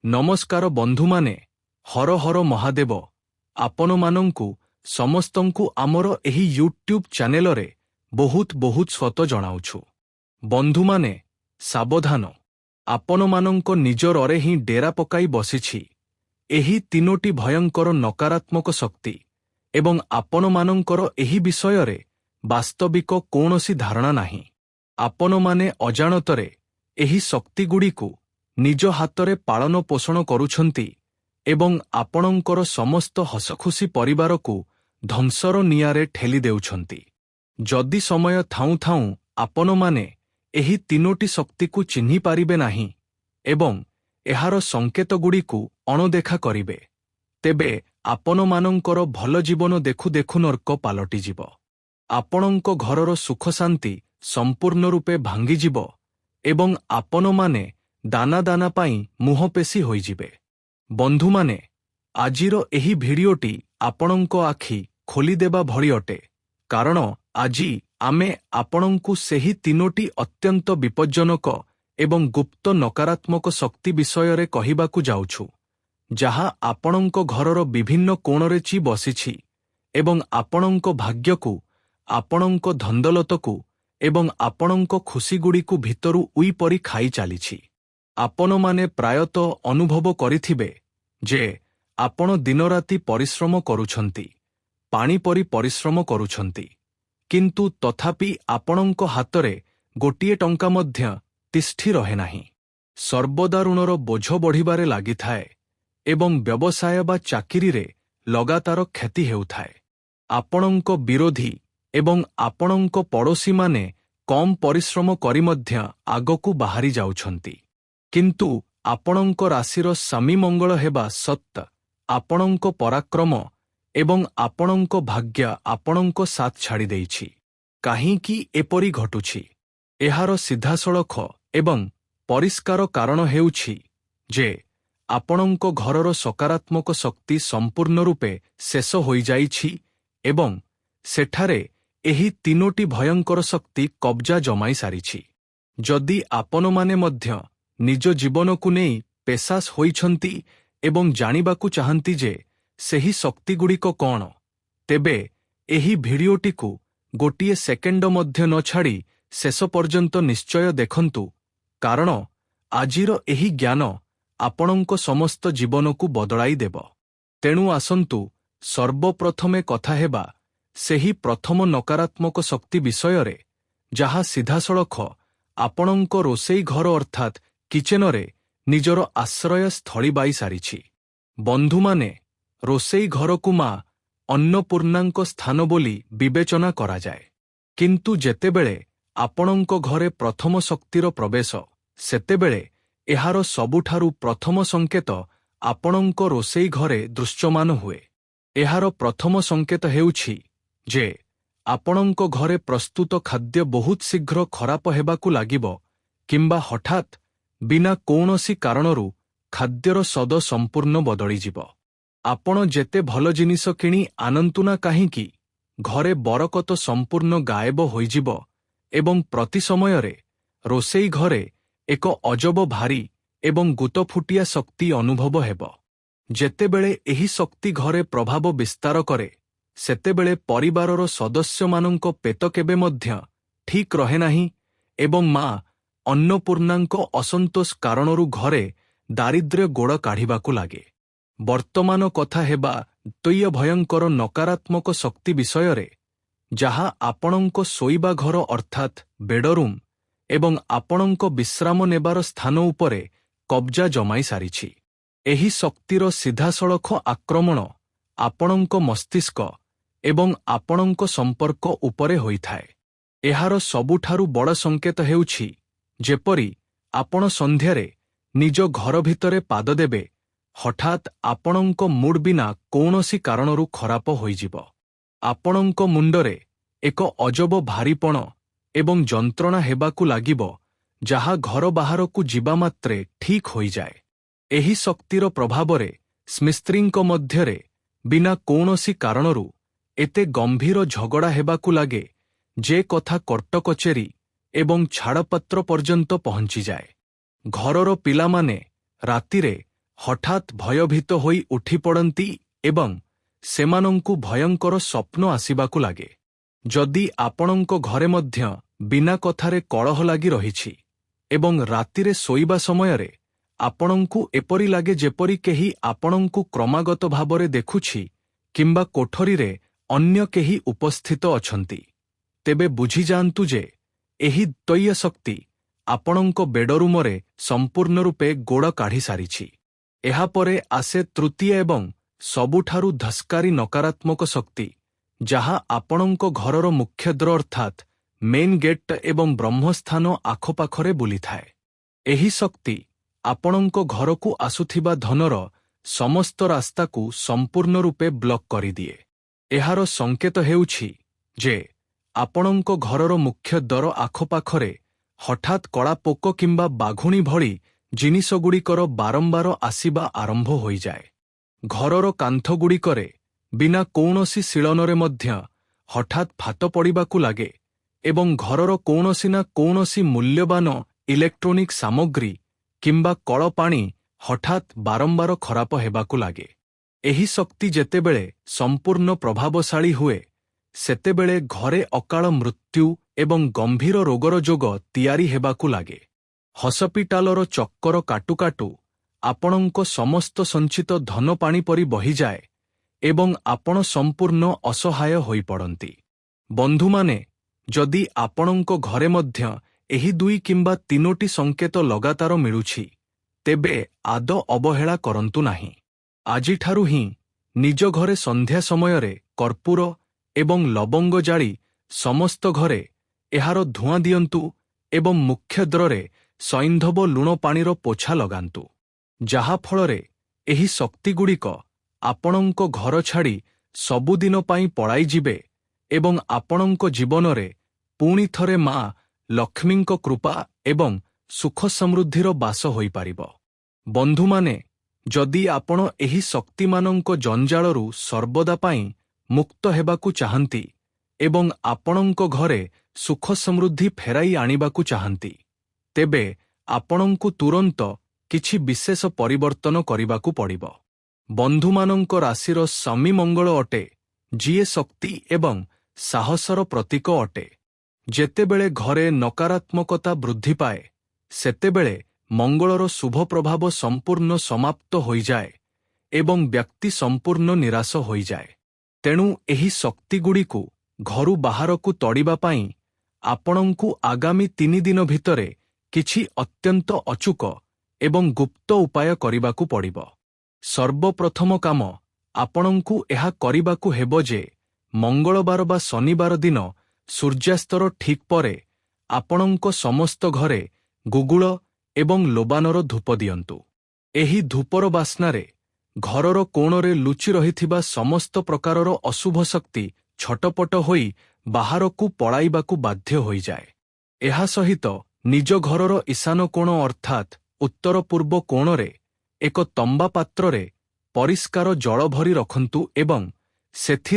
ନମସ୍କାର ବନ୍ଧୁମାନେ, ହର ହର ମହାଦେବ। ଆପଣମାନଙ୍କୁ ସମସ୍ତଙ୍କୁ ଆମର ଏହି ୟୁଟ୍ୟୁବ୍ ଚ୍ୟାନେଲରେ ବହୁତ ବହୁତ ସ୍ୱାଗତ ଜଣାଉଛୁ। ବନ୍ଧୁମାନେ, ସାବଧାନ! ଆପଣମାନଙ୍କ ନିଜ ଘରେ ହିଁ ଡେରା ପକାଇ ବସିଛି ଏହି ତିନୋଟି ଭୟଙ୍କର ନକାରାତ୍ମକ ଶକ୍ତି ଏବଂ ଆପଣମାନଙ୍କର ଏହି ବିଷୟରେ ବାସ୍ତବିକ କୌଣସି ଧାରଣା ନାହିଁ। ଆପଣମାନେ ଅଜାଣତରେ ଏହି ଶକ୍ତିଗୁଡ଼ିକୁ ନିଜ ହାତରେ ପାଳନ ପୋଷଣ କରୁଛନ୍ତି ଏବଂ ଆପଣଙ୍କର ସମସ୍ତ ହସଖୁସି ପରିବାରକୁ ଧ୍ୱଂସର ନିଆଁରେ ଠେଲି ଦେଉଛନ୍ତି। ଯଦି ସମୟ ଥାଉଁ ଥାଉଁ ଆପଣମାନେ ଏହି ତିନୋଟି ଶକ୍ତିକୁ ଚିହ୍ନି ପାରିବେ ନାହିଁ ଏବଂ ଏହାର ସଂକେତଗୁଡ଼ିକୁ ଅଣଦେଖା କରିବେ, ତେବେ ଆପଣମାନଙ୍କର ଭଲ ଜୀବନ ଦେଖୁ ଦେଖୁ ନର୍କ ପାଲଟିଯିବ। ଆପଣଙ୍କ ଘରର ସୁଖଶାନ୍ତି ସମ୍ପୂର୍ଣ୍ଣ ରୂପେ ଭାଙ୍ଗିଯିବ ଏବଂ ଆପଣମାନେ ଦାନା ଦାନା ପାଇଁ ମୁହଁ ପେଶି ହୋଇଯିବେ। ବନ୍ଧୁମାନେ, ଆଜିର ଏହି ଭିଡିଓଟି ଆପଣଙ୍କ ଆଖି ଖୋଲିଦେବା ଭଳି ଅଟେ, କାରଣ ଆଜି ଆମେ ଆପଣଙ୍କୁ ସେହି ତିନୋଟି ଅତ୍ୟନ୍ତ ବିପଜ୍ଜନକ ଏବଂ ଗୁପ୍ତ ନକାରାତ୍ମକ ଶକ୍ତି ବିଷୟରେ କହିବାକୁ ଯାଉଛୁ, ଯାହା ଆପଣଙ୍କ ଘରର ବିଭିନ୍ନ କୋଣରେ ଚି ବସିଛି ଏବଂ ଆପଣଙ୍କ ଭାଗ୍ୟକୁ, ଆପଣଙ୍କ ଧନଦୌଲତକୁ ଏବଂ ଆପଣଙ୍କ ଖୁସିଗୁଡ଼ିକୁ ଭିତରୁ ଉଇ ପରି ଖାଇ ଚାଲିଛି। ଆପଣମାନେ ପ୍ରାୟତଃ ଅନୁଭବ କରିଥିବେ ଯେ ଆପଣ ଦିନରାତି ପରିଶ୍ରମ କରୁଛନ୍ତି, ପାଣି ପରି ପରିଶ୍ରମ କରୁଛନ୍ତି, କିନ୍ତୁ ତଥାପି ଆପଣଙ୍କ ହାତରେ ଗୋଟିଏ ଟଙ୍କା ମଧ୍ୟ ତିଷ୍ଠି ରହେ ନାହିଁ। ସର୍ବଦା ଋଣର ବୋଝ ବଢ଼ିବାରେ ଲାଗିଥାଏ ଏବଂ ବ୍ୟବସାୟ ବା ଚାକିରିରେ ଲଗାତାର କ୍ଷତି ହେଉଥାଏ। ଆପଣଙ୍କ ବିରୋଧୀ ଏବଂ ଆପଣଙ୍କ ପଡ଼ୋଶୀମାନେ କମ୍ ପରିଶ୍ରମ କରି ମଧ୍ୟ ଆଗକୁ ବାହାରି ଯାଉଛନ୍ତି। କିନ୍ତୁ ଆପଣଙ୍କ ରାଶିର ସ୍ୱାମୀ ମଙ୍ଗଳ ହେବା ସତ୍ତ୍ୱେ ଆପଣଙ୍କ ପରାକ୍ରମ ଏବଂ ଆପଣଙ୍କ ଭାଗ୍ୟ ଆପଣଙ୍କ ସାଥ୍ ଛାଡ଼ିଦେଇଛି। କାହିଁକି ଏପରି ଘଟୁଛି? ଏହାର ସିଧାସଳଖ ଏବଂ ପରିଷ୍କାର କାରଣ ହେଉଛି ଯେ ଆପଣଙ୍କ ଘରର ସକାରାତ୍ମକ ଶକ୍ତି ସମ୍ପୂର୍ଣ୍ଣ ରୂପେ ଶେଷ ହୋଇଯାଇଛି ଏବଂ ସେଠାରେ ଏହି ତିନୋଟି ଭୟଙ୍କର ଶକ୍ତି କବ୍ଜା ଜମାଇ ସାରିଛି। ଯଦି ଆପଣମାନେ ମଧ୍ୟ ନିଜ ଜୀବନକୁ ନେଇ ପେଶାସ ହୋଇଛନ୍ତି ଏବଂ ଜାଣିବାକୁ ଚାହାନ୍ତି ଯେ ସେହି ଶକ୍ତିଗୁଡ଼ିକ କ'ଣ, ତେବେ ଏହି ଭିଡିଓଟିକୁ ଗୋଟିଏ ସେକେଣ୍ଡ ମଧ୍ୟ ନ ଛାଡ଼ି ଶେଷ ପର୍ଯ୍ୟନ୍ତ ନିଶ୍ଚୟ ଦେଖନ୍ତୁ, କାରଣ ଆଜିର ଏହି ଜ୍ଞାନ ଆପଣଙ୍କ ସମସ୍ତ ଜୀବନକୁ ବଦଳାଇ ଦେବ। ତେଣୁ ଆସନ୍ତୁ ସର୍ବପ୍ରଥମେ କଥା ହେବା ସେହି ପ୍ରଥମ ନକାରାତ୍ମକ ଶକ୍ତି ବିଷୟରେ, ଯାହା ସିଧାସଳଖ ଆପଣଙ୍କ ରୋଷେଇ ଘର ଅର୍ଥାତ୍ କିଚେନରେ ନିଜର ଆଶ୍ରୟ ସ୍ଥଳୀ ପାଇ ସାରିଛି। ବନ୍ଧୁମାନେ, ରୋଷେଇ ଘରକୁ ମା ଅନ୍ନପୂର୍ଣ୍ଣାଙ୍କ ସ୍ଥାନ ବୋଲି ବିବେଚନା କରାଯାଏ। କିନ୍ତୁ ଯେତେବେଳେ ଆପଣଙ୍କ ଘରେ ପ୍ରଥମ ଶକ୍ତିର ପ୍ରବେଶ, ସେତେବେଳେ ଏହାର ସବୁଠାରୁ ପ୍ରଥମ ସଂକେତ ଆପଣଙ୍କ ରୋଷେଇ ଘରେ ଦୃଶ୍ୟମାନ ହୁଏ। ଏହାର ପ୍ରଥମ ସଂକେତ ହେଉଛି ଯେ ଆପଣଙ୍କ ଘରେ ପ୍ରସ୍ତୁତ ଖାଦ୍ୟ ବହୁତ ଶୀଘ୍ର ଖରାପ ହେବାକୁ ଲାଗିବ କିମ୍ବା ହଠାତ୍ ବିନା କୌଣସି କାରଣରୁ ଖାଦ୍ୟର ସ୍ୱାଦ ସମ୍ପୂର୍ଣ୍ଣ ବଦଳିଯିବ। ଆପଣ ଯେତେ ଭଲ ଜିନିଷ କିଣି ଆନନ୍ତୁ ନା କାହିଁକି, ଘରେ ବରକତ ସମ୍ପୂର୍ଣ୍ଣ ଗାୟବ ହୋଇଯିବ ଏବଂ ପ୍ରତି ସମୟରେ ରୋଷେଇ ଘରେ ଏକ ଅଜବ ଭାରୀ ଏବଂ ଗୁତଫୁଟିଆ ଶକ୍ତି ଅନୁଭବ ହେବ। ଯେତେବେଳେ ଏହି ଶକ୍ତି ଘରେ ପ୍ରଭାବ ବିସ୍ତାର କରେ, ସେତେବେଳେ ପରିବାରର ସଦସ୍ୟମାନଙ୍କ ପେଟ କେବେ ମଧ୍ୟ ଠିକ୍ ରହେ ନାହିଁ ଏବଂ ମା ଅନ୍ନପୂର୍ଣ୍ଣାଙ୍କ ଅସନ୍ତୋଷ କାରଣରୁ ଘରେ ଦାରିଦ୍ର୍ୟ ଗୋଡ଼ କାଢ଼ିବାକୁ ଲାଗେ। ବର୍ତ୍ତମାନ କଥା ହେବା ଦ୍ୱିତୀୟ ଭୟଙ୍କର ନକାରାତ୍ମକ ଶକ୍ତି ବିଷୟରେ, ଯାହା ଆପଣଙ୍କ ଶୋଇବା ଘର ଅର୍ଥାତ୍ ବେଡରୁମ୍ ଏବଂ ଆପଣଙ୍କ ବିଶ୍ରାମ ନେବାର ସ୍ଥାନ ଉପରେ କବ୍ଜା ଜମାଇ ସାରିଛି। ଏହି ଶକ୍ତିର ସିଧାସଳଖ ଆକ୍ରମଣ ଆପଣଙ୍କ ମସ୍ତିଷ୍କ ଏବଂ ଆପଣଙ୍କ ସମ୍ପର୍କ ଉପରେ ହୋଇଥାଏ। ଏହାର ସବୁଠାରୁ ବଡ଼ ସଂକେତ ହେଉଛି ଯେପରି ଆପଣ ସନ୍ଧ୍ୟାରେ ନିଜ ଘର ଭିତରେ ପାଦ ଦେବେ, ହଠାତ୍ ଆପଣଙ୍କ ମୁଡ୍ ବିନା କୌଣସି କାରଣରୁ ଖରାପ ହୋଇଯିବ। ଆପଣଙ୍କ ମୁଣ୍ଡରେ ଏକ ଅଜବ ଭାରିପଣ ଏବଂ ଯନ୍ତ୍ରଣା ହେବାକୁ ଲାଗିବ, ଯାହା ଘର ବାହାରକୁ ଯିବା ମାତ୍ରେ ଠିକ୍ ହୋଇଯାଏ। ଏହି ଶକ୍ତିର ପ୍ରଭାବରେ ସ୍ୱାମୀ ସ୍ତ୍ରୀଙ୍କ ମଧ୍ୟରେ ବିନା କୌଣସି କାରଣରୁ ଏତେ ଗମ୍ଭୀର ଝଗଡ଼ା ହେବାକୁ ଲାଗେ ଯେ କଥା କୋର୍ଟ କଚେରୀ ଏବଂ ଛାଡ଼ପତ୍ର ପର୍ଯ୍ୟନ୍ତ ପହଞ୍ଚିଯାଏ। ଘରର ପିଲାମାନେ ରାତିରେ ହଠାତ୍ ଭୟଭୀତ ହୋଇ ଉଠିପଡ଼ନ୍ତି ଏବଂ ସେମାନଙ୍କୁ ଭୟଙ୍କର ସ୍ୱପ୍ନ ଆସିବାକୁ ଲାଗେ। ଯଦି ଆପଣଙ୍କ ଘରେ ମଧ୍ୟ ବିନା କଥାରେ କଳହ ଲାଗି ରହିଛି ଏବଂ ରାତିରେ ଶୋଇବା ସମୟରେ ଆପଣଙ୍କୁ ଏପରି ଲାଗେ ଯେପରି କେହି ଆପଣଙ୍କୁ କ୍ରମାଗତ ଭାବରେ ଦେଖୁଛି କିମ୍ବା କୋଠରୀରେ ଅନ୍ୟ କେହି ଉପସ୍ଥିତ ଅଛନ୍ତି, ତେବେ ବୁଝିଯାଆନ୍ତୁ ଯେ ଏହି ଦ୍ୱୈୟ ଶକ୍ତି ଆପଣଙ୍କ ବେଡରୁମରେ ସମ୍ପୂର୍ଣ୍ଣ ରୂପେ ଗୋଡ଼ କାଢ଼ିସାରିଛି। ଏହାପରେ ଆସେ ତୃତୀୟ ଏବଂ ସବୁଠାରୁ ଧସ୍କାରୀ ନକାରାତ୍ମକ ଶକ୍ତି, ଯାହା ଆପଣଙ୍କ ଘରର ମୁଖ୍ୟଦ୍ୱାର ଅର୍ଥାତ୍ ମେନ୍ ଗେଟ୍ ଏବଂ ବ୍ରହ୍ମସ୍ଥାନ ଆଖପାଖରେ ବୁଲିଥାଏ। ଏହି ଶକ୍ତି ଆପଣଙ୍କ ଘରକୁ ଆସୁଥିବା ଧନର ସମସ୍ତ ରାସ୍ତାକୁ ସମ୍ପୂର୍ଣ୍ଣ ରୂପେ ବ୍ଲକ୍ କରିଦିଏ। ଏହାର ସଂକେତ ହେଉଛି ଯେ ଆପଣଙ୍କ ଘରର ମୁଖ୍ୟ ଦ୍ୱାର ଆଖପାଖରେ ହଠାତ୍ କଳା ପୋକ କିମ୍ବା ବାଘୁଣୀ ଭଳି ଜିନିଷଗୁଡ଼ିକର ବାରମ୍ବାର ଆସିବା ଆରମ୍ଭ ହୋଇଯାଏ। ଘରର କାନ୍ଥଗୁଡ଼ିକରେ ବିନା କୌଣସି ସିଳନରେ ମଧ୍ୟ ହଠାତ୍ ଫାଟ ପଡ଼ିବାକୁ ଲାଗେ ଏବଂ ଘରର କୌଣସି ନା କୌଣସି ମୂଲ୍ୟବାନ ଇଲେକ୍ଟ୍ରୋନିକ୍ ସାମଗ୍ରୀ କିମ୍ବା କଳ ପାଣି ହଠାତ୍ ବାରମ୍ବାର ଖରାପ ହେବାକୁ ଲାଗେ। ଏହି ଶକ୍ତି ଯେତେବେଳେ ସମ୍ପୂର୍ଣ୍ଣ ପ୍ରଭାବଶାଳୀ ହୁଏ, ସେତେବେଳେ ଘରେ ଅକାଳ ମୃତ୍ୟୁ ଏବଂ ଗମ୍ଭୀର ରୋଗର ଯୋଗ ତିଆରି ହେବାକୁ ଲାଗେ। ହସ୍ପିଟାଲର ଚକ୍କର କାଟୁ କାଟୁ ଆପଣଙ୍କ ସମସ୍ତ ସଞ୍ଚିତ ଧନ ପାଣି ପରି ବହିଯାଏ ଏବଂ ଆପଣ ସମ୍ପୂର୍ଣ୍ଣ ଅସହାୟ ହୋଇପଡ଼ନ୍ତି। ବନ୍ଧୁମାନେ, ଯଦି ଆପଣଙ୍କ ଘରେ ମଧ୍ୟ ଏହି ଦୁଇ କିମ୍ବା ତିନୋଟି ସଂକେତ ଲଗାତାର ମିଳୁଛି, ତେବେ ଆଦୌ ଅବହେଳା କରନ୍ତୁ ନାହିଁ। ଆଜିଠାରୁ ହିଁ ନିଜ ଘରେ ସନ୍ଧ୍ୟା ସମୟରେ କର୍ପୂର ଏବଂ ଲବଙ୍ଗ ଜାଳି ସମସ୍ତ ଘରେ ଏହାର ଧୂଆଁ ଦିଅନ୍ତୁ ଏବଂ ମୁଖ୍ୟଦ୍ୱାରରେ ସୈନ୍ଧବ ଲୁଣ ପାଣିର ପୋଛା ଲଗାନ୍ତୁ, ଯାହାଫଳରେ ଏହି ଶକ୍ତିଗୁଡ଼ିକ ଆପଣଙ୍କ ଘର ଛାଡ଼ି ସବୁଦିନ ପାଇଁ ପଳାଇଯିବେ ଏବଂ ଆପଣଙ୍କ ଜୀବନରେ ପୁଣି ଥରେ ମା ଲକ୍ଷ୍ମୀଙ୍କ କୃପା ଏବଂ ସୁଖ ସମୃଦ୍ଧିର ବାସ ହୋଇପାରିବ। ବନ୍ଧୁମାନେ, ଯଦି ଆପଣ ଏହି ଶକ୍ତିମାନଙ୍କ ଜଞ୍ଜାଳରୁ ସର୍ବଦା ପାଇଁ ମୁକ୍ତ ହେବାକୁ ଚାହାନ୍ତି ଏବଂ ଆପଣଙ୍କ ଘରେ ସୁଖ ସମୃଦ୍ଧି ଫେରାଇ ଆଣିବାକୁ ଚାହାନ୍ତି, ତେବେ ଆପଣଙ୍କୁ ତୁରନ୍ତ କିଛି ବିଶେଷ ପରିବର୍ତ୍ତନ କରିବାକୁ ପଡ଼ିବ। ବନ୍ଧୁମାନଙ୍କ ରାଶିର ସ୍ୱାମୀ ମଙ୍ଗଳ ଅଟେ, ଯିଏ ଶକ୍ତି ଏବଂ ସାହସର ପ୍ରତୀକ ଅଟେ। ଯେତେବେଳେ ଘରେ ନକାରାତ୍ମକତା ବୃଦ୍ଧି ପାଏ, ସେତେବେଳେ ମଙ୍ଗଳର ଶୁଭ ପ୍ରଭାବ ସମ୍ପୂର୍ଣ୍ଣ ସମାପ୍ତ ହୋଇଯାଏ ଏବଂ ବ୍ୟକ୍ତି ସମ୍ପୂର୍ଣ୍ଣ ନିରାଶ ହୋଇଯାଏ। ତେଣୁ ଏହି ଶକ୍ତିଗୁଡ଼ିକୁ ଘରୁ ବାହାରକୁ ତଡ଼ିବା ପାଇଁ ଆପଣଙ୍କୁ ଆଗାମୀ 3 ଦିନ ଭିତରେ କିଛି ଅତ୍ୟନ୍ତ ଅଚୂକ ଏବଂ ଗୁପ୍ତ ଉପାୟ କରିବାକୁ ପଡ଼ିବ। ସର୍ବପ୍ରଥମ କାମ ଆପଣଙ୍କୁ ଏହା କରିବାକୁ ହେବ ଯେ ମଙ୍ଗଳବାର ବା ଶନିବାର ଦିନ ସୂର୍ଯ୍ୟାସ୍ତର ଠିକ୍ ପରେ ଆପଣଙ୍କ ସମସ୍ତ ଘରେ ଗୁଗୁଳ ଏବଂ ଲୋବାନର ଧୂପ ଦିଅନ୍ତୁ। ଏହି ଧୂପର ବାସ୍ନାରେ ଘରର କୋଣରେ ଲୁଚି ରହିଥିବା ସମସ୍ତ ପ୍ରକାରର ଅଶୁଭ ଶକ୍ତି ଛଟପଟ ହୋଇ ବାହାରକୁ ପଳାଇବାକୁ ବାଧ୍ୟ ହୋଇଯାଏ। ଏହା ସହିତ ନିଜ ଘରର ଈଶାନ କୋଣ ଅର୍ଥାତ୍ ଉତ୍ତର ପୂର୍ବ କୋଣରେ ଏକ ତମ୍ବା ପାତ୍ରରେ ପରିଷ୍କାର ଜଳ ଭରି ରଖନ୍ତୁ ଏବଂ ସେଥିରେ